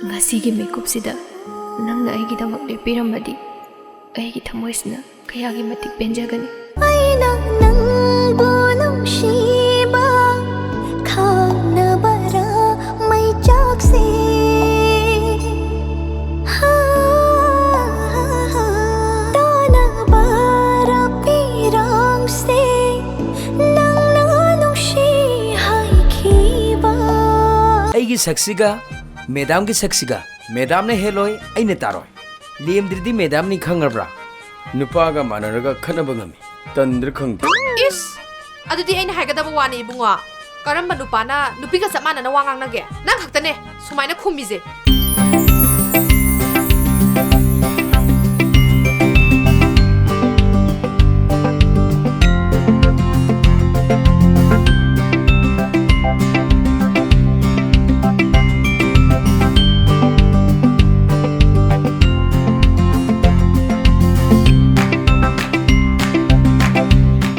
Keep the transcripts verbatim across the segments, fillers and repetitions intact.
ꯉꯁꯤꯒꯤ ꯃꯤꯀꯨꯞꯁꯤꯗ ꯅꯪꯅ ꯑꯩꯒꯤꯗꯃꯛ ꯂꯦꯞꯄꯤꯔꯝꯃꯗꯤ, ꯑꯩꯒꯤ ꯊꯃꯣꯏꯁꯤꯅ ꯀꯌꯥꯒꯤ ꯃꯇꯤꯛ ꯄꯦꯟꯖꯒꯅꯤ꯫ ꯑꯩꯅ ꯅꯪꯕꯨ ꯅꯨꯡꯁꯤꯕ ꯈꯪꯅꯕꯔ ꯃꯩꯆꯥꯛꯁꯦ? ꯍꯥ, ꯇꯣꯅꯕꯔ ꯄꯤꯔꯥꯡꯁꯦ ꯅꯪꯅ ꯅꯨꯡꯁꯤ ꯍꯥꯏꯈꯤꯕ? ꯑꯩꯒꯤ ꯁꯛꯁꯤꯒ ꯃꯦꯗꯥꯝꯒꯤ ꯁꯛꯁꯤꯒ, ꯃꯦꯗꯥꯝꯅ ꯍꯦꯜꯂꯣꯏ, ꯑꯩꯅ ꯇꯥꯔꯣꯏ꯫ ꯂꯦꯝꯗ꯭ꯔꯗꯤ ꯃꯦꯗꯥꯝꯅꯤ, ꯈꯪꯉꯕ꯭ꯔꯥ? ꯅꯨꯄꯥꯒ ꯃꯥꯟꯅꯔꯒ ꯈꯠꯅꯕ ꯉꯝꯃꯤ꯫ ꯇꯟꯗ꯭ꯔꯥ ꯈꯪꯗꯦ꯫ ꯏꯁ! ꯑꯗꯨꯗꯤ ꯑꯩꯅ ꯍꯥꯏꯒꯗꯕ ꯋꯥꯅꯤ, ꯏꯕꯨꯡꯉꯣ꯫ ꯀꯔꯝꯕ ꯅꯨꯄꯥꯅ ꯅꯨꯄꯤꯒ ꯆꯞ ꯃꯥꯟꯅꯅ ꯋꯥ ꯉꯥꯡꯅꯒꯦ? ꯅꯪ ꯈꯛꯇꯅꯦ ꯁꯨꯃꯥꯏꯅ ꯈꯨꯝꯃꯤꯁꯦ꯫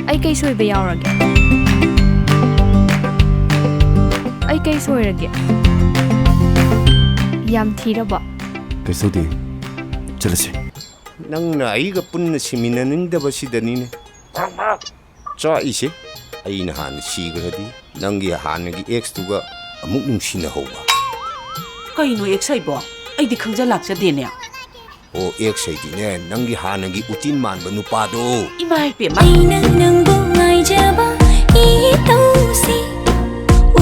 ꯑꯩ ꯀꯩ ꯁꯣꯏꯕ ꯌꯥꯎꯔꯒꯦ? ꯑꯩ ꯀꯩ ꯁꯣꯏꯔꯒꯦ? ꯌꯥꯝ ꯊꯤꯔꯕꯣ? ꯀꯩꯁꯨ ꯇꯧꯗꯦ꯫ ꯆꯠꯂꯁꯤ꯫ ꯅꯪꯅ ꯑꯩꯒ ꯄꯨꯟꯅ ꯁꯤꯃꯤꯟꯅꯅꯤꯡꯗꯕꯁꯤꯗꯅꯤꯅꯦ ꯆꯥꯛꯏꯁꯦ꯫ ꯑꯩꯅ ꯍꯥꯟꯅ ꯁꯤꯈ꯭ꯔꯗꯤ ꯅꯪꯒꯤ ꯍꯥꯟꯅꯒꯤ ꯑꯦꯛꯁꯇꯨꯒ ꯑꯃꯨꯛ ꯅꯨꯡꯁꯤꯅꯍꯧꯕ꯫ ꯀꯩꯅꯣ ꯑꯦꯛꯁ ꯍꯥꯏꯕꯣ? ꯑꯩꯗꯤ ꯈꯪꯖ ꯂꯥꯛꯆꯗꯦꯅꯦ꯫ ꯑꯣ, ꯑꯦꯛꯁ ꯍꯥꯏꯗꯤꯅꯦ, ꯅꯪꯒꯤ ꯍꯥꯟꯅꯒꯤ ꯎꯇꯤꯟ ꯃꯥꯟꯕ ꯅꯨꯄꯥꯗꯣ꯫ ꯏꯃꯥ ꯏꯄꯦꯝꯃ꯫ ꯑꯩꯅ ꯅꯪꯕꯨ ꯉꯥꯏꯖꯕ ꯏꯇꯧꯁꯤ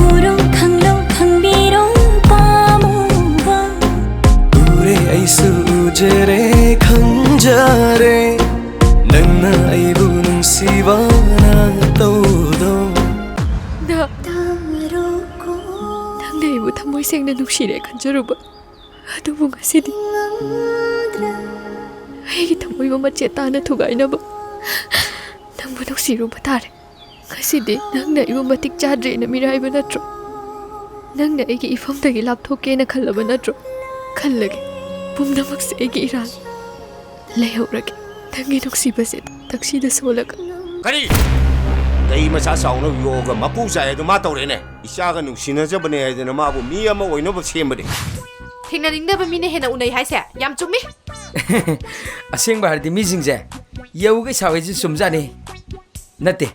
ꯎꯔꯣ, ꯈꯪꯂꯣ, ꯈꯪꯕꯤꯔꯣ, ꯄꯥꯝꯃꯨꯕ꯫ ꯎꯔꯦ, ꯑꯩꯁꯨ ꯎꯖꯔꯦ, ꯈꯪꯖꯔꯦ, ꯅꯪꯅ ꯑꯩꯕꯨ ꯅꯨꯡꯁꯤꯕ ꯅꯇꯧꯗꯣ꯫ ꯅ-, ꯅꯪꯅ ꯑꯩꯕꯨ ꯊꯃꯣꯏ ꯁꯦꯡꯅ ꯅꯨꯡꯁꯤꯔꯦ ꯈꯟꯖꯔꯨꯕ꯫ ꯑꯗꯨꯕꯨ ꯉꯁꯤꯗꯤ ꯑꯩꯒꯤ ꯊꯃꯣꯏꯕꯨ ꯃꯆꯦꯠ ꯇꯥꯅ ꯊꯨꯒꯥꯏꯅꯕ ꯅꯪꯕꯨ ꯅꯨꯡꯁꯤꯔꯨꯕ ꯇꯥꯔꯦ꯫ ꯉꯁꯤꯗꯤ ꯅꯪꯅ ꯑꯩꯕꯨ ꯃꯇꯤꯛ ꯆꯥꯗ꯭ꯔꯦꯅ ꯃꯤꯔꯥꯏꯕ ꯅꯠꯇ꯭ꯔꯣ? ꯅꯪꯅ ꯑꯩꯒꯤ ꯏꯐꯝꯗꯒꯤ ꯂꯥꯞꯊꯣꯛꯀꯦꯅ ꯈꯜꯂꯕ ꯅꯠꯇ꯭ꯔꯣ? ꯈꯜꯂꯒꯦ꯫ ꯄꯨꯝꯅꯃꯛꯁꯦ ꯑꯩꯒꯤ ꯏꯔꯥꯜ꯫ ꯂꯩꯍꯧꯔꯒꯦ꯫ ꯅꯪꯒꯤ ꯅꯨꯡꯁꯤꯕꯁꯦ ꯇꯛꯁꯤꯗ ꯁꯣꯜꯂꯒ꯫ ꯀꯔꯤ? ꯀꯩ ꯃꯆꯥ ꯆꯥꯎꯅꯕ ꯌꯣꯛꯑꯒ ꯃꯄꯨ ꯆꯥꯏ ꯑꯗꯨ ꯃꯥ ꯇꯧꯔꯦꯅꯦ꯫ ꯏꯆꯥꯒ ꯅꯨꯡꯁꯤꯅꯖꯕꯅꯦ ꯍꯥꯏꯗꯅ ꯃꯥꯕꯨ ꯃꯤ ꯑꯃ ꯑꯣꯏꯅꯕ ꯁꯦꯝꯕꯅꯦ꯫ ꯊꯦꯡꯅꯅꯤꯡꯗꯕ ꯃꯤꯅ ꯍꯦꯟꯅ ꯎꯅꯩ ꯍꯥꯏꯁꯦ ꯌꯥꯝ ꯆꯨꯝꯃꯤ꯫ ꯑꯁꯦꯡꯕ ꯍꯥꯏꯔꯗꯤ ꯃꯤꯁꯤꯡꯁꯦ ꯌꯧꯒꯩ ꯁꯥꯎꯋꯦꯁꯤ ꯆꯨꯝꯖꯥꯠꯅꯤ꯫ ꯅꯠꯇꯦ,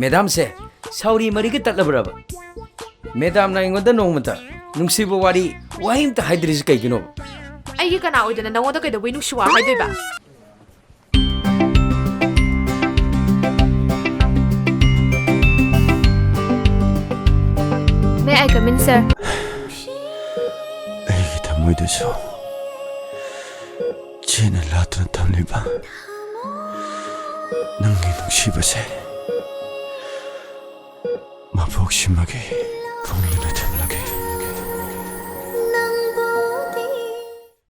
ꯃꯦꯗꯥꯝꯁꯦ ꯁꯥꯎꯔꯤ ꯃꯔꯤꯒ ꯇꯠꯂꯕ꯭ꯔꯕ? ꯃꯦꯗꯥꯝꯅ ꯑꯩꯉꯣꯟꯗ ꯅꯣꯡꯃꯇ ꯅꯨꯡꯁꯤꯕ ꯋꯥꯔꯤ ꯋꯥꯍꯩ ꯑꯝꯇ ꯍꯥꯏꯗ꯭ꯔꯤꯁꯤ ꯀꯩꯒꯤꯅꯣꯕ? ꯑꯩꯒꯤ ꯀꯅꯥ ꯑꯣꯏꯗꯅ ꯅꯪꯉꯣꯟꯗ ꯀꯩꯗꯧꯕꯩ ꯅꯨꯡꯁꯤ ꯋꯥ ꯍꯥꯏꯗꯣꯏꯕ? May I come in, sir? ꯑꯩꯒꯤ ꯊꯃꯣꯏꯗꯁꯨ ꯆꯦꯅ ꯂꯥꯠꯇꯨꯅ ꯊꯝꯂꯤꯕ ꯅꯪꯒꯤ ꯅꯨꯡꯁꯤꯕꯁꯦ ꯃꯕꯣꯛꯁꯤꯃꯒꯤ ꯈꯣꯡ